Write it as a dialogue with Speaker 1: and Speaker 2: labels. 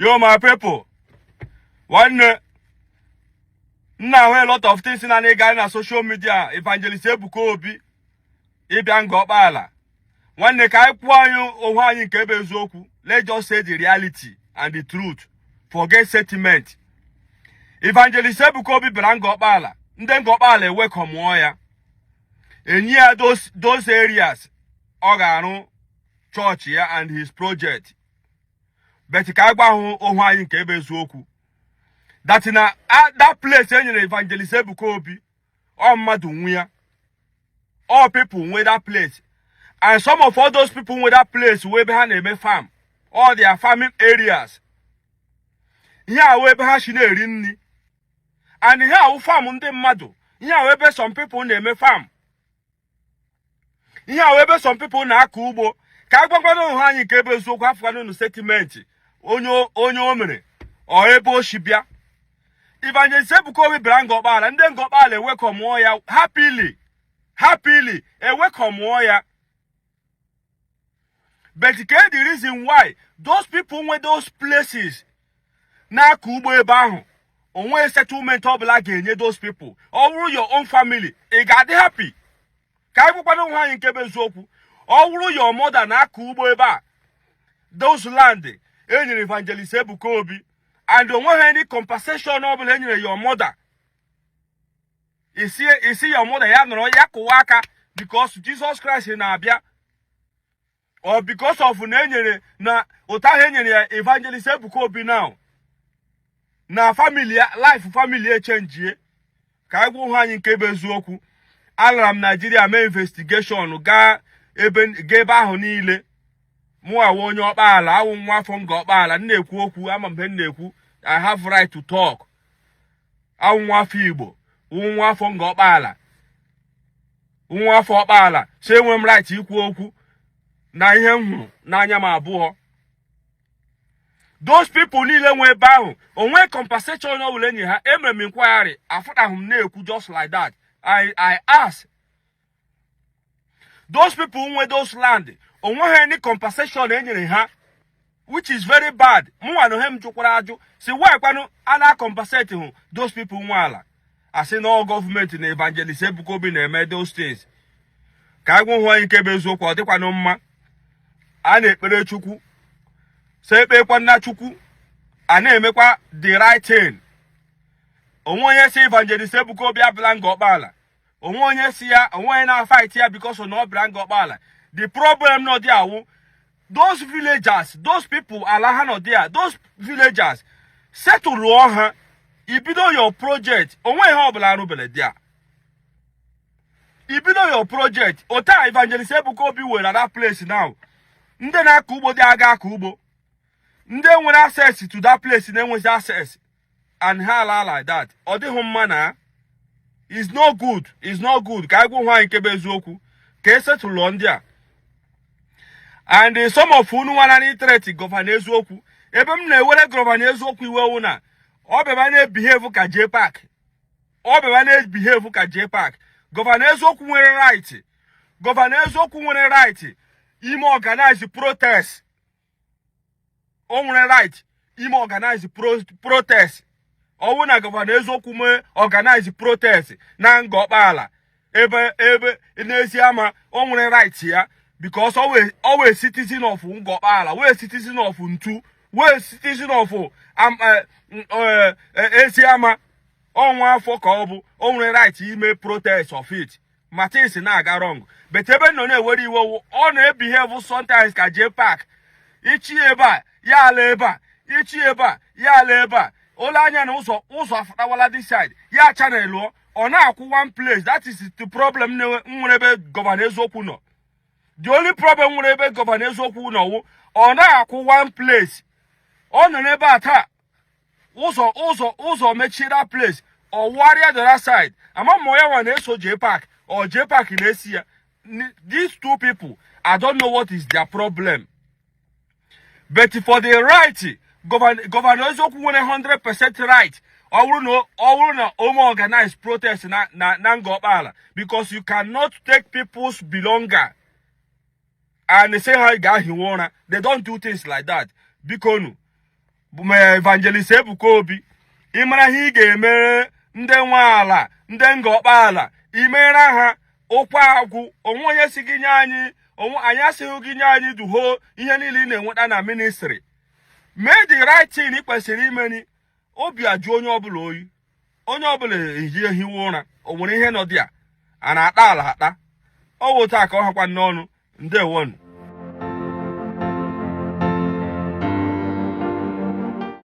Speaker 1: Yo, my people, nwanne nna, ahụ a lot of things na na-ịga na social media. Evangelist Ebuka Obi ịbịa Ngor Okpala, nwanne, ka anyị kwuo anyị onwe anyị nke ebe eziokwu. Let's just say the reality and the truth, forget sentiment. Evangelist Ebuka Obi bịara Ngor Okpala, ndị Ngor Okpala ewekọmụọ ya, enye ya those areas ọ ga-arụ chọọchị ya and his project. But ka anyị gwa ahụ ohu anyị nke ebe eziokwu that na that place e nyere Evangelist Ebuka Obi, ọ mmadụ nwe ya, all people nwe that place, and some of all those people nwe that place wee ebe ha na-eme farm, all their farming areas. Ihe awụ ebe ha si na-eri nri, and ihe awụ farm ndị mmadụ. Ihe awụ ebe some people na-eme farm, ihe awụ ebe some people na-akọ ugbo. Ka a gwakwana onwe anyị nke ebe eziokwu, afụkwana unu sentiment onye onye o mere ọ ebe o si bịa. Evangelist Ebuka Obi bịara Ngor Okpala, ndị Ngor Okpala ewekọmụọ ya happily, happily ewekọmụọ ya. But ke the reason why those people nwe those places na-akọ ugbo ebe ahụ, onwe settlement ọbụla ga-enye those people? Ọ bụrụ your own family, ị ga-adị happy? Ka anyị gwakwana onwe anyị nke bụ eziokwu. Ọ bụrụ your mother na-akọ ugbo ebe a, those land e nyere Evangelist Ebuka Obi, and onweghị any compensation ọbụla e nyere your mother, isi your mother ya nọrọ ya kụwa aka because Jesus Christ na-abịa, or because of na enyere na ụta ahụ enyere ya Evangelist Ebuka Obi now, na family ya, life family echenjie? Ka anyị gwa onwe anyị nke bụ eziokwu. Alara m Naijiria mee investigation, gaa ebe, gaa ebe ahụ niile. Mụ awa onye Ọkpaala, awụ nwa afọ Ngor Ọkpaala, m na-ekwu okwu, ama m ihe m na-ekwu. I have right to talk. Awụ nwa afọ Igbo, wụ nwa afọ Ngor Ọkpaala, nwa afọ Ọkpaala, so enwe m right ikwu okwu na ihe m hụrụ n'anya m abụọ. Those people niile nwe ebe ahụ, onwe compensation ọbụla enyi ha. Emere m inquiry, afụtahụ m na-ekwu just like that. I ask those people nwe those land, onweghị any compensation enyere ha, which is very bad. Mụnwa na ohe m jụkwara ajụ si why kwanụ a na-compensate hụ those people nwe ala, asị na ọ gọọmenti na Evangelist Ebuka Obi na-eme those things. Ka anyị gwa hụ anyị nke bụ eziokwu. Ọ dịkwanụ mma a na-ekpere Chukwu, so ekpekwa nna Chukwu, a na-emekwa the right thing. Onwe onye si Evangelist Ebuka Obi abịala Ngor Ọkpaala, onwe onye si ya, onwe onye na-fight ya because na ọ bịara Ngor Ọkpaala. The problem nọ dị awụ those villagers, those people ala ha nọ there, those villagers setụlụọ ha, ibido your project, onwe ihe ọbụla arụbere there, ibido your project. Ota Evangelist Ebuka Obi were that place now, ndị na-akọ ugbo dị aga akọ ugbo, ndị nwere access to that place na-enwezi access, and ha ala like that. Ọ dịghị mma na is not good, is not good. Ka anyị gwa onwe anyị nke bụ eziokwu, ka e setụlụọ ndị a. And some of unu nwana na threat Governor Eziokwu, ebe m na-ewere Governor Eziokwu iwe wụ na ọ bịaba na-ebehave ka J Park, ọ bịaba na-ebehave ka J Park. Governor Eziokwu nwere right, Governor Eziokwu nwere right ime organize protest. O nwere right ime organize protest. Ọ bụrụ na Governor Eziokwu mee organize protest na Ngor Ọkpaala, ebe n'ezi ama, o nwere right ya, because ọ wee citizen of Ngor Ọkpaala, wee citizen of Ntu, wee citizen of Eziama, ọnwa afọ ka ọ bụ. O nwere right ime protest of it ma things na-aga wrong. But ebe nọ na-ewere iwe, ọ na-ebehave sometimes ka J Park. Ichi ebe a, ya ala ebe a, ichi ebe a, ya ala ebe a, ole anya na ụzọ, ụzọ afụtawala this side, ya channel ọ na-akwụ one place. That is the problem nwere ebe Governor Eziokwu nọ. The only problem nwere ebe Governor Eziokwu nọ wụ ọ na-akwụ one place. Ọ nọ n'ebe a taa, ụzọ mechie that place, ọ wụgharịa the other side. Ama ma ya nwa na-eso J Park or J Park na-esi ya. These two people, I don't know what is their problem. But for the right, Governor Eziokwu nwere 100% right ọ bụrụ na ome organize protest na Ngor Ọkpaala, because you cannot take people's belonging and say ha ga-ahiwe ụra. They don't do things like that. Biko nu. Bụ ma Evangelist Ebuka Obi, ị mara ihe ị ga-emere ndị nwe ala, ndị Ngor Okpala, imere ha ụkwụ agwụ. Onwe onye si gị nye anyị onwe anyị asịghị gị nye anyị duho ihe niile ị na-enweta na ministry. Mee the right thing ị kwesịrị imeni. Obi ajụ onye ọbụla oyi, onye ọbụla ehi ehiwe ụra. O nwere ihe nọ dị a a na-akpa ala akpa. Ọ wụ taa ka ọ hakwa n'ọnụ. Ndewonu.